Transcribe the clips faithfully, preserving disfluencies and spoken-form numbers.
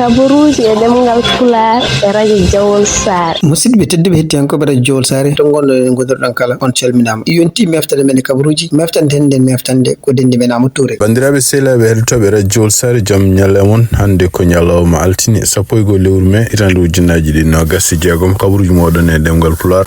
Kabaruuji e ɗemngal Pulaar e radio Jawol Saare. Musidɓe tedduɓe, hettiyankooɓe radio Jawol Saare, to ngonɗon e ngondirɗon kala, on calminaama. Yonti meftande men e kabaruuji, meftande ten nden meftande ko denndi men Amadou Touré. Banndiraaɓe sehilaaɓe heɗotooɓe radio Jawol Saare, jam ñalle mon. Hannde ko ñalawma altine, sappo e go'o lewru mee, hitaande ujunnaaji ɗiɗi noogas e jeegom. Kabaruuji mooɗon e ɗemngal Pulaar.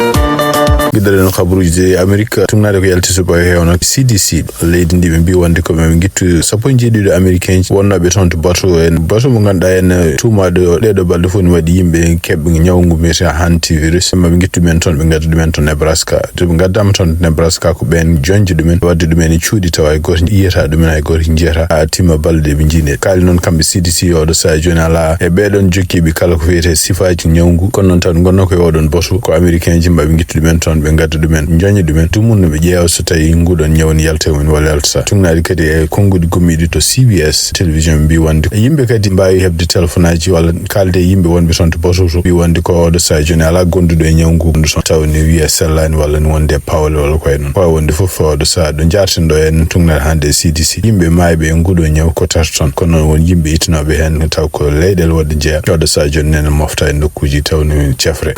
Giɗɗoɗen kabaruuji ɗi Amerik, tugnaade ko yalti subaka hewno C D C. Leydi ndi ɓe mbi wonde ko ɓe ngittu sappo e jeeɗiɗo Americain wonnooɓe toon to bato en. Bato mo ngannduɗaa en tuumaaɗo ɗeeɗo balɗe fof ne waɗi yimɓe keɓɓe ñaw ngu mbiyetee hantavirus. Maɓe ngittu ɗumen toon, ɓe ngadda ɗumen to Nebraska. To ɓe ngaddaama toon to Nebraska, ko ɓeen joñde ɗumen, wadde ɗumen e cuuɗi tawa hay gooto yiyataa ɗumen, hay gooto njiyataa. Haa timma balɗe ɗe ɓe njiyni. Kaali noon kamɓe C D C oɗo sahaa jooni alaa e ɓeeɗoon jokkiiɓe kala ko wiyetee sifaaji ñaw ngu. Kono noon tan ngonnoo ko e oɗon bato ko Americain ji, maɓe ngittu ɗumen toon, ɓe ngadda ɗumen, joña ɗumen, dumunna ɓe ƴeewa so tawi nguɗon ñaw ne yalta e mumen walla yaltataa. Tugnaade kadi e konnguɗi gommiiɗi to C B S télévision mbi wonde yimɓe kadi mbaawi heɓde téléphone aji walla kaalde e yimɓe wonɓe toon to bato to, mbi wonde ko oɗo sahaa jooni alaa gonduɗo e ñaw ngu, ndu toon tawa ne wiya sellaani walla ne wondi e pawle walla ko wayi noon. Ko wayi wonde fof oɗo sahaa ɗo njaarten ɗo en tugnaade hannde e C D C. Yimɓe maayɓe e nguɗo ñaw ko tato toon, kono noon won yimɓe ittanooɓe heen taw ko leyɗeele woɗɗe jeyaa. Oɗo sahaa jooni nene mofta e nokkuuji taw ne cefre.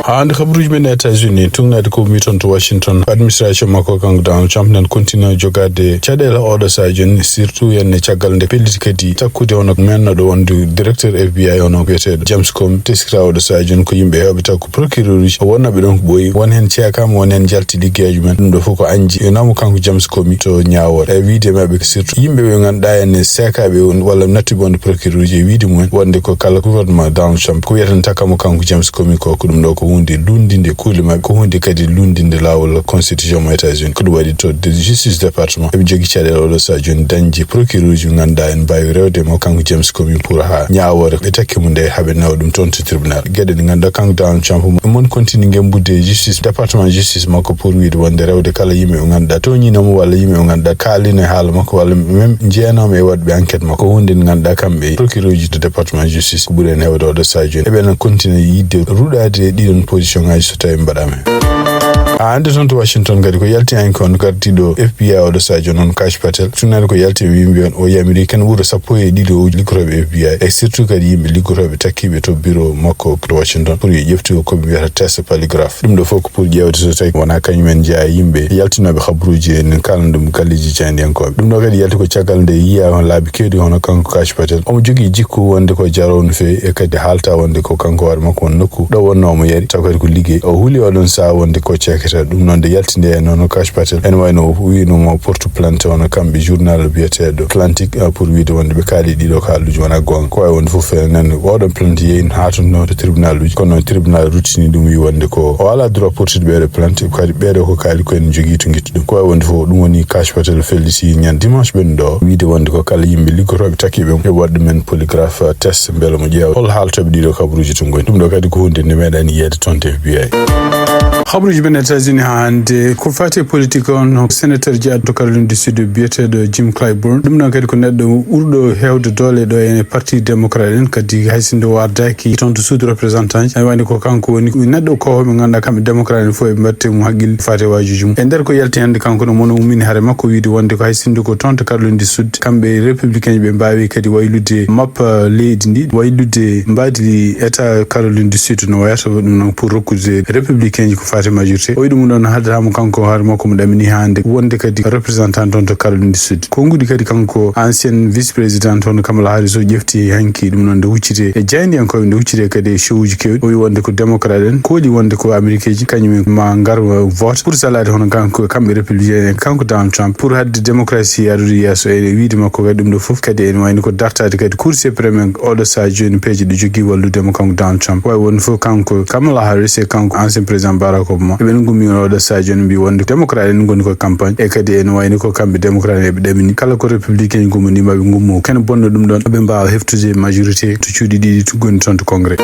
Haa hannde kabaruuji men e États-Unis, tugnaade ko mi toon to Washington, administration makko kanko Donald Trump nan continue jogaade caɗeele oɗo sahaa jooni, surtout heen e caggal nde pelliti kadi takkude hono mennoɗo wonde directeur F B I, hono biyeteeɗo James Comey, teskira oɗo sahaa jooni ko yimɓe heewɓe taw ko procureur uji wonnooɓe ɗoon ko ɓooyi, won heen ceekaama, won heen njalti liggeyaaji mumen. Ɗum ɗo fof ko añji e naamu kanko James Comey to ñaawoore. E wiyde maɓɓe surtout yimɓe ɓe ngannduɗaa en seekaaɓe walla nattuɓe wonde procureur uji e wiyde mumen wonde ko kala gouvernement Donald Trump ko wiyeten takkaama kanko James Comey ko, ko ɗum ɗo ko huunde lunndinde kuule maɓɓe, ko huunde kadi lunndinde laawol constitution mo États-Unis. Ko ɗum waɗi to de-, justice département eɓe jogii caɗeele oɗo sahaa jooni dañde procureur uji ngannduɗaa en mbaawi rewde mo kanko James Comey pour haa ñaawoore ɓe takke mo nde haa ɓe nawa ɗum toon to tribunal. Geɗe ɗe ngannduɗaa kanko Donald Trump mon continue ngembudde justice, département justice makko pour wiyde wonde rewde kala yimɓe ɓe ngannduɗaa tooñiino mo walla yimɓe ɓe ngannduɗaa kaaliino e haala makko walla même jeenoomo e waɗɓe enquête makko. Ko huunde nde ngannduɗaa kamɓe procureur uji to département justice ko ɓuri en heewde oɗo sahaa jooni. Eɓe na continue yiɗde ruɗaade e ɗiɗon position ngaji so tawi mbaɗaama heen. Haa hannde toon to Washington kadi ko yalti en ko on gardiiɗo F B I oɗo sahaa jooni, on Kash Patel. Tugnaade ko yalti ɓe mbi on o yamiri ken wuro sappo e ɗiɗo liggotooɓe F B I e surtout kadi yimɓe liggotooɓe takkiiɓe to bureau makko to Washington pour yo ƴeftu ko ɓe mbiyata test polygraph. Ɗum ɗo fof ko pour ƴeewde so tawi wonaa kañum en njeyaa yimɓe yaltinooɓe habaruuji en kaalana ɗum galleeji jaayndiyankooɓe. Ɗum ɗo kadi yalti ko caggal nde yiyaa on laabi keewɗi hono kanko Kash Patel. Omo jogii jikku wonde ko jaroowo no feewi e kadi haalta wonde ko kanko hoore makko won nokku ɗo wonnoo omo yari, taw kadi ko liggey. O huli oɗon sahaa wonde ko ceekata. Ɗum noon nde yalti nde en hono Kash Patel, en wayno o wiino mo porte plainte hono kamɓe journal biyeteeɗo Atlantic, eh, pour wiyde wonde ɓe kaali ɗiɗo kaaluuji wonaa goonga. Ko wayi wonde fof enen oɗon plainte yehi haa toon to tribunal uji, kono noon tribunal ruttini ɗum, wi wonde ko o alaa droit portude ɓeeɗo plainte, kadi ɓeeɗo ko kaali ko en jogii to ngittu ɗum. Ko wayi wonde fof ɗum woni Kash Patel felliti ñande dimanche ɓennuɗo o, wiyde wonde ko kala yimɓe liggotooɓe takkiiɓe mo, yo waɗ ɗumen polygraphe test mbele mo ƴeewa hol haaltooɓe ɗiɗo kabaruuji to ngoni. Ɗum ɗo kadi ko huunde nde meeɗaani yiyeede toon to F B I. Habaruuji men États-Unis haa hannde ko faati e politique on, sénateur ji addu Caroline du Sud biyeteeɗo Jim Clyburn. Ɗum ɗon kadi ko neɗɗo ɓurɗo heewde doole ɗo e parti démocrate en, kadi hay sinno o ardaaki toon to suudu représentant ji, aɗa wayno ko kanko woni neɗɗo ko ɓe ngannduɗaa kamɓe démocrate en fof ɓe mbaɗte mum haqqille faati e waajuuji mum. E nder ko yalti hannde kanko no mono ummini hare makko wiyde wonde ko hay sinno ko toon to Caroline du Sud kamɓe républicain ɓe mbaawi kadi waylude mappa leydi ndi, waylude mbaadi état Caroline du Sud no wayata ɗum noon pour rokkude républicain ji ko faati majorité. O wi ɗum ɗon haddata mo kanko hoore makko mo ɗamini hannde wonde kadi représentant toon to Caroline du Sud. Konnguɗi kadi kanko ancienne vice présidente hono Kamala Harris o ƴefti hanki ɗum noon nde huccite e jaayndiyankooɓe, nde huccite kadi e show uji keewɗi. O wi wonde ko démocrate en kooli wonde ko Amérique ji kañum en ma ngar vote pour salaade hono kanko kamɓe républicain en kanko Donald Trump pour hadde démocratie arude yeeso. E wiyde makko kadi ɗum ɗo fof kadi ene wayno ko dartaade kadi Cour suprême oɗo sahaa jooni peeje ɗe jogii wallude mo kanko Donald Trump. Wawi wonde fof kanko Kamala Harris e kanko ancien président Barack Obama eɓe ngummi on oɗo sahaa jooni mbi wonde démocrate en ngoni ko campagne e kadi ene wayno ko kamɓe démocrate eɓe ɗamini kala ko républicain gummani maɓe ngummo kene bonno ɗum ɗon ɓe mbawa heftude majorité to cuuɗi ɗiɗi to goni toon to congrès.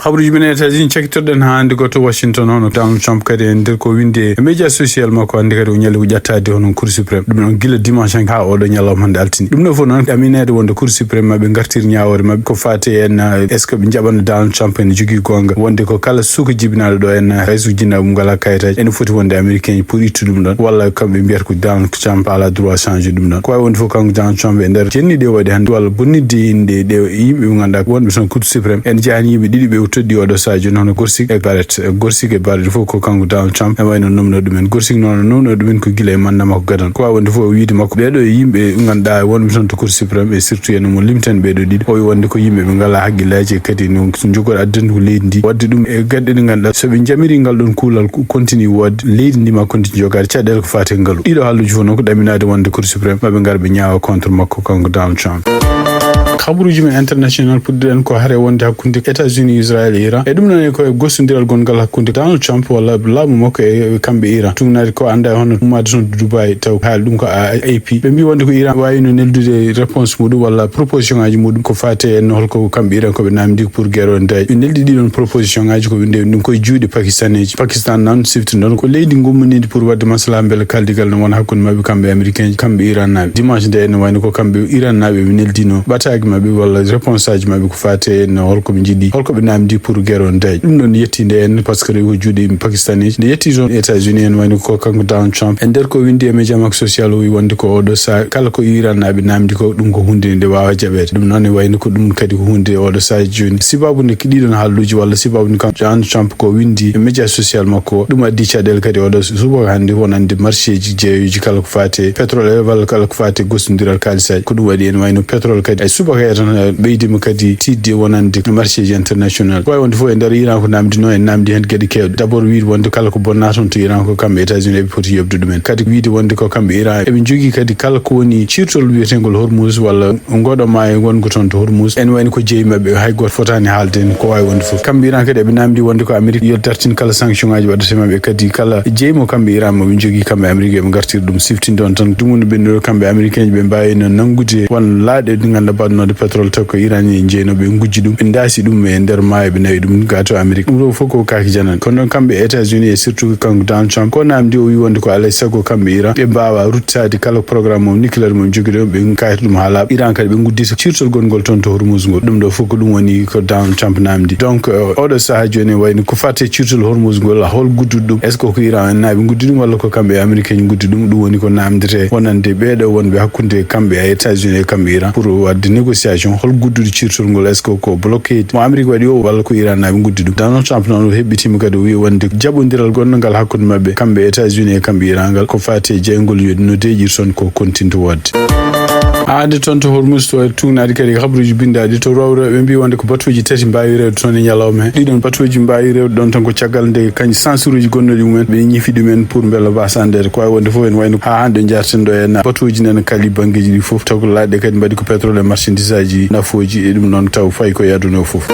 Habaruuji men États-Unis cakkitorɗen haa hannde ko to Washington, hono Donald Trump kadi e nder ko windi e média social makko, hannde kadi o ñalli ko ƴettaade hono Cour suprême. Ɗum noon gila dimanche hanki haa oɗo ñalawma hannde altine. Ɗum ɗo fof noon ɗaminaade wonde Cour suprême maɓe ngartir ñaawoore maɓɓe ko faati en, eh, est-ce que ɓe njaɓana Donald Trump ene jogii goonga wonde ko kala suka jibinaaɗo ɗo en, eh, hay so jinnaaɓe mum ngalaa kayitaaji, ene foti wonde américain pour ittu ɗum ɗon, walla kamɓe mbiyata ko Donald Trump alaa droit change ɗum ɗon. Ko wawi wonde fof kanko Donald Trump e nder jenni ɗe waɗi hannde walla bonnidde inde ɗe yimɓe ɓe ngannduɗaa wonɓe toon Cour suprême, ene jeyaa heen yimɓe ɗiɗi ɓe o toɗɗi oɗo sahaa jooni, hono Gorsuch e Barrett. Gorsuch e Barrett fof ko kanko Donald Trump e wayno nomno ɗumen. Gorsuch noon nomno ɗumen ko gila e manda makko gadano. Ko wawi wonde fof o wiide makko ɓeeɗo e yimɓe ngannduɗaa wonɓe toon to Cour suprême, e surtout en mo limten ɓeeɗo ɗiɗi, o wi wonde ko yimɓe ɓe ngalaa haqqillaaji e kadi no jogoɗo addande ko leydi ndi. Wadde ɗum e gaɗɗe ɗe ngannduɗaa so ɓe njamiri ngal ɗon kuulal ko continue woodde, leydi ndi ma continue jogaade caɗeele ko faati e ngalu. Ɗiɗo haalluuji fof noon ko ɗaminaade wonde Cour suprême maɓe ngar ɓe ñaawa contre makko kanko Donald Trump. Kabaruuji men international puɗɗiɗen ko hare wonde hakkunde États-Unis, Israël e Iran. E ɗum noon e ko e gostondiral gongal hakkunde Donald Trump walla laamu makko e kamɓe Iran. Tugnaade ko annda e hono ummaade toon to Dubai taw haali ɗum ko A P. Ɓe mbi wonde ko Iran wawino neldude réponse muɗum walla proposition ngaji muɗum ko faati en holko kamɓe Iran ko ɓe namdi pour guerre on day. Ɓe neldi ɗiɗon proposition ngaji ko winde ɗum koye juuɗe Pakistaneji. Pakistan noon sifti noon ko leydi gummanidi pour wadde maslaha beele kaldigal no wona hakkunde maɓɓe kamɓe américain ji, kamɓe Iran naaɓe. Dimanche nde ene wayno ko kamɓe Iran naaɓe ɓe neldino ɓataaki maɓɓe walla réponse aji maɓɓe ko faati en holko ɓe njiɗi, holko ɓe namdi pour guerre on day. Ɗum ɗon yettinde en par ce que rewi ko juuɗe yimɓe Pakistaneji. Nde yetti toon États-Unis en wayno ko kanko Donald Trump e nder ko windi e média makko social o wi wonde ko oɗo sahaa kala ko Iran naaɓe namdi ko ɗum ko hunde nde wawa jaɓeede. Ɗum noon e wayno ko ɗum kadi ko hunde oɗo sahaa jooni. Sibabu nde ko ɗiɗon haalluuji walla sibabu nde kam Donald Trump ko windi e média social makko o, ɗum addi caɗeele kadi oɗo subaka hannde wonande marché ji jeeyoji kala ko faati e pétrole e walla kala ko faati e gostondiral kaalisaji. Ko ɗum waɗi en wayno pétrole kadi e subaka e tan, eh, ɓeydima kadi tiiɗde wonande marché ji international. Ko wawi wonde fof e nder Iran ko namdino en namdi heen geɗe kewɗe. D'abord wiide wonde kala ko bonna toon to Iran ko kamɓe États-Unis eɓe poti yoɓde ɗumen. Kadi wiide wonde ko kamɓe Iran eɓe njogii kadi kala ko woni ciirtol wiyetengol Hormuz walla ngoɗo maayo ngongo toon to Hormuz. En wayno ko jeyi maɓɓe hay goto fotani haalde heen ko wawi wonde fof. Kamɓe Iran kadi eɓe namdi wonde ko Amérique yo dartin kala sanction ngaji waɗete maɓɓe kadi kala jeyi mo kamɓe Iran moɓe njogii kamɓe Amérique eɓe ngartiri ɗum siftinde on tan dumunde ɓennuɗo kamɓe américain ji ɓe mbawi noon nanngude won laaɗe ɗe ngannduɗaa baɗnode pétrole taw ko Iran en jeyno ɓe gujji ɗum ɓe ndaasi ɗum e nder maayo ɓe nawi ɗum gato Amérique. Ɗum ɗo fof ko kaaki janani. Kono noon kamɓe États-Unis e surtout kanko Donald Trump ko namdi o wi wonde ko alay sago kamɓe Iran ɓe mbawa ruttaade kala programme mum nucléaire mum jogi ɗo ɓe kayta ɗum ha laaɓa. Iran kadi ɓe guddita ciirtol gongol toon to Hormuz ngol. Ɗum ɗo fof ko ɗum woni ko Donald Trump namdi. Donc, euh, oɗo sahaa jooni wayno ko fatte ciirtol Hormuz ngol hol gudduɗo ɗum? Est-ce que ko Iran en naaɓe guddi ɗum walla ko kamɓe américain guddi ɗum? Ɗum woni ko namdete wonande ɓeeɗo wonɓe hakkunde kamɓe e États-Unis e kamɓe Iran pour wadde négociation hol gudduɗo ciirtol ngol. Est-ce que ko bloqué mo Amérique waɗi o walla ko Iran naaɓe guddi ɗum? Donald Trump noon o heɓɓitima kadi o wi wonde jaɓondiral gonngal hakkunde maɓɓe kamɓe États-Unis e kamɓe Iran ngal ko faati e jeyngol yo no deeƴir toon ko continue wodde. Aade toon to Hormuz to tugnaade kadi habaruuji binndaaɗi to rewre ɓe mbi wonde ko batuuji tati mbawi rewde toon e ñalawma he. Ɗiɗon batuuji mbawi rewde ɗon tan ko caggal nde kañ sensuruuji gonnoɗi mumen ɓe ñifi ɗumen pour mbela mbasa andeede ko wawi wonde fof en wayno ha hande jarten ɗo en batuuji nana kali banggueji ɗi fof taw ko laaɗe kadi mbaɗi ko pétrole e marchandise aji nafooji e ɗum noon taw fayi ko e aduna o fof.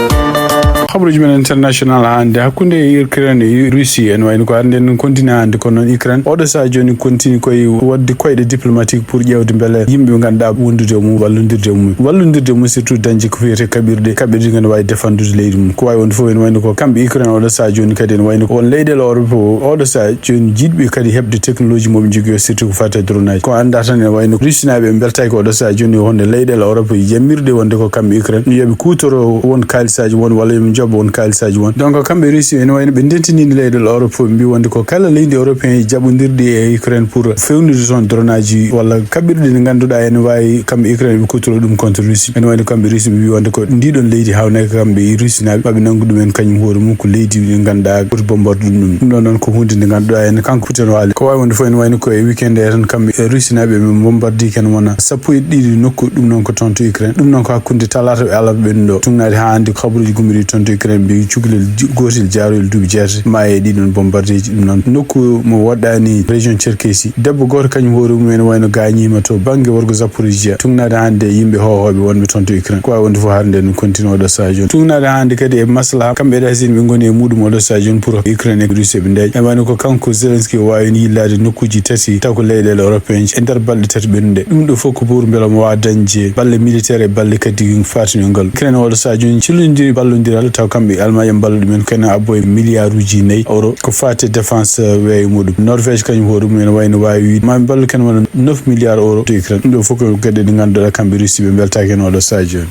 Habaruuji men international hannde hakkunde Ukraine e Russie en wayno ko hannde en continue hannde kono noon Ukraine oɗo sahaa jooni continue koye wadde koyɗe diplomatique pour ƴeewde mbele yimɓe ɓe ngannduɗaa wondude e mum wallondirde e mum wallondirde e mum surtout dañde ko wiyete kaɓirɗe kaɓirɗe nganndu waawi défendude leydi mum ko waawi wonde fof en wayno ko kamɓe Ukraine oɗo sahaa jooni kadi en wayno ko won leyɗeele Europe oɗo sahaa jooni jiɗɓe kadi heɓde technologie moɓe njogii o surtout ko fate drone aji ko annda tan en wayno Russie naaɓe ɓe mbeltaaki oɗo sahaa jooni honde leyɗeele Europe yamirɗe wonde ko kamɓe Ukraine yoɓe kuutoro won kaalisaaji won walla yoɓe njoɓa won kaalisaaji won donc kamɓe Russie ene wayno ɓe ndentinini leyɗeele Europe fof ɓe mbi wonde ko kala leydi européen e jaɓodirɗi e Ukraine pour fewnude toon drone aji walla kaɓirɗe ɗe ngannduɗaa ene waawi kamɓe Ukraine ɓe kuutoro ɗum contre Russie ene wayno kamɓe Russie ɓe mbi wonde ko ndiɗon leydi hawnaki kamɓe e Russie naaɓe maɓe nanngu ɗumen kañum hoore mum ko leydi ndi ngannduɗaa ɓuri bomborde ɗum ɗum ɗum ɗon noon ko hunde nde ngannduɗaa ene kanko foti no waali ko waawi wonde fof ene wayno ko e weekend he tan kamɓe e Russie naaɓe ɓe bombardi ken wona sappo e ɗiɗi nokku ɗum noon ko toon to Ukraine ɗum noon ko hakkunde talaata e alarba ɓennuɗo tugnaade haa hannde ko habaruuji gummoriiɗi toon to Ukraine mbi cukalel gootel jaaroyel duuɓi jeetati maayi e ɗiɗon bombardeeji ɗum noon nokku mo woɗɗaani région Cherkessie debbo gooto kañum hoore mum ene wayno gaañiima to bannge worgo Zaporizhia tugnaade hannde e yimɓe hoohooɓe wonɓe toon to Ukraine ko waawi wonde fof hannde no continue oɗo sahaa jooni tugnaade hannde kadi e maslaha kamɓe États-Unis ɓe ngoni e muɗum oɗo sahaa jooni pour Ukraine e Russie ɓe ndeeƴa ene wayno ko kanko Zelensky o waawino yillaade nokkuuji tati taw ko leyɗeele européen e nder balɗe tati ɓennuɗe ɗum ɗo fof ko pour mbela mo waawa dañde balle militaire e balle kadi faatinogal Ukraine oɗo sahaa jooni cellodiri ballodiral Taw kamɓe Allemagne ɓe mballa ɗumen, kene abbo e milliard uji nayi euro ko fate défense, eh, weeyo muɗum. Norvège kañum hoore mum ene wayno waawi wiide ma ɓe mballu kene wona neuf milliards euro to Ukraine. Ɗum ɗo fof ko geɗe ɗe ngannduɗaa kamɓe Russie ɓe mbeltaaki heen oɗo sahaa jooni.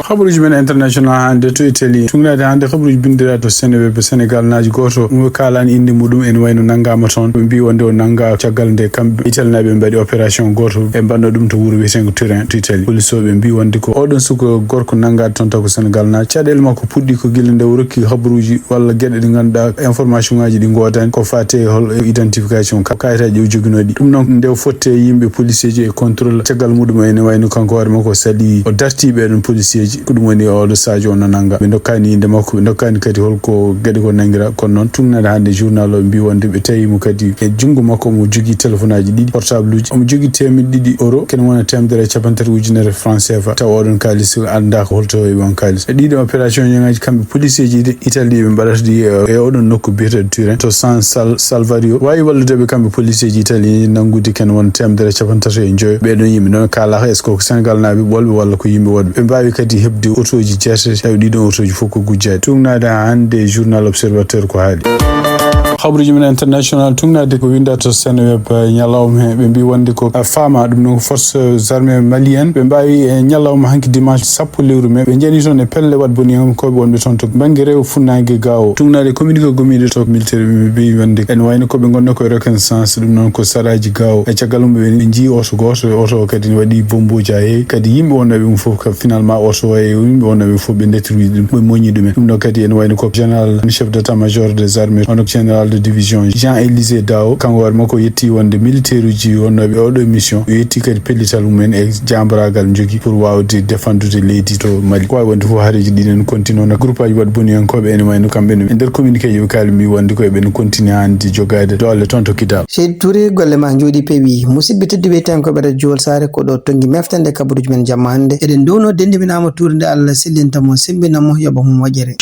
Habaruuji men international hannde to Italie. Tuugnaade hannde habaruuji binndiraa to Seneweb, Sénégal naajo gooto mo kaalani innde muɗum ene wayno nanngaama toon. Ɓe mbii wonde o nanngaa caggal nde kamɓe Italie naaɓe mbaɗi opération gooto ɓe mbaɗno ɗum to wuro wiyeteengo Turin to Italie. Police o ɓe mbii wonde ko oɗon suka gorko nanngaade toon taw ko Sénégal naajo. Caɗeele makko puɗɗi ko gila nde o rokki habaruuji walla geɗe ɗe ngannduɗaa information ŋaaji ɗi ngoodani ko faati e hol identification ka-, kayitaaji o joginooɗi. Ɗum noon nde o fotte yimɓe police ji e contrôle caggal muɗum ene wayno kanko hoore makko o sali o darti ɓeɗon police ji. Ko ɗum woni oɗo sadio o no nannga. Ɓe ndokkaani innde makko, ɓe ndokkaani kadi holko geɗe ko nanngira. Kono noon tuugnaade hannde journal o mbii wonde ɓe tawi mo kadi e junngo makko omo jogii téléphone aji ɗiɗi, portable uji. Omo jogii teemeɗɗe ɗiɗi euro, kene wona teemedere e capanɗe tati ujunere franc C F A. Tawa oɗon kaalis anndaa ko holto heɓi on kaalis. E ɗiɗo opération ñaŋaaji kamɓe police ji Italie ɓe mbaɗata ɗi e, e oɗon nokku biyeteeɗo Turin to San Sal-, Salvario. Waawi wallude ɓe kamɓe police ji Italie nanngude kene wona teemedere e capanɗe tati e joyo ɓeɗon yimɓe. Noon kaalaka est-ce que ko Sénégal naaɓe ɓolɓe walla ko yimɓe woɗɓe. Ɓe mbaawi kadi heɓde otooji jeetati, tawi ɗiɗon otooji fof ko gujjaaɗi. Tuugnaade hannde journal Observateur ko haali. Habaruuji men international tuugnaade ko winnda to Seneweb, eh, ñalawma he ɓe mbii wonde ko, eh, faama ɗum noon ko forces armées maliennes ɓe mbaawi, eh, ñalawma hanki dimanche sappo lewru mai ɓe njani toon e pelle waɗ boniyankooɓe wonɓe toon to bannge rewo funnaange Gao. Tuugnaade communiqué gomiiɗo to militaire ɓe mbii wonde ene wayno ko ɓe ngonno ko e reconnaissance ɗum noon ko saraaji Gao. E caggal mum ɓe njii oto gooto, oto o kadi ne waɗi bombuuji haa heewi. Kadi yimɓe wonnooɓe ɗum fof ka finalement oto o e yimɓe wonnooɓe fof ɓe détruit ɗum, ɓe moñi ɗumen. Ɗum ɗo kadi ene wayno ko général chef d'état-major des armées, hono général de division Jean Élisée Dao, kanko hoore makko o yetti wonde militaire uji wonnooɓe oɗo mission, o yetti kadi pellital mumen e jambaraagal jogii pour waawde défendude leydi to Mali. Ko waawi wonde fof haareeji ɗi ene continue, no groupe aji waɗ boniyankooɓe ene wayno kamɓe ne. E nder communiqué ji ɓe kaali mbii wonde ko eɓe continue hannde jogaade doole toon to Kidal. Seydi Touré, golle ma njooɗi peewi. Musidɓe tedduɓe, tawi ko ɓe radio Saare ko ɗo tonngi mefte nde kabaruuji men jamma hannde. Eɗen ndewno denndi men Amadou Touré nde Allah sellinta mo, semmbina mo, yoɓa mo moƴƴere.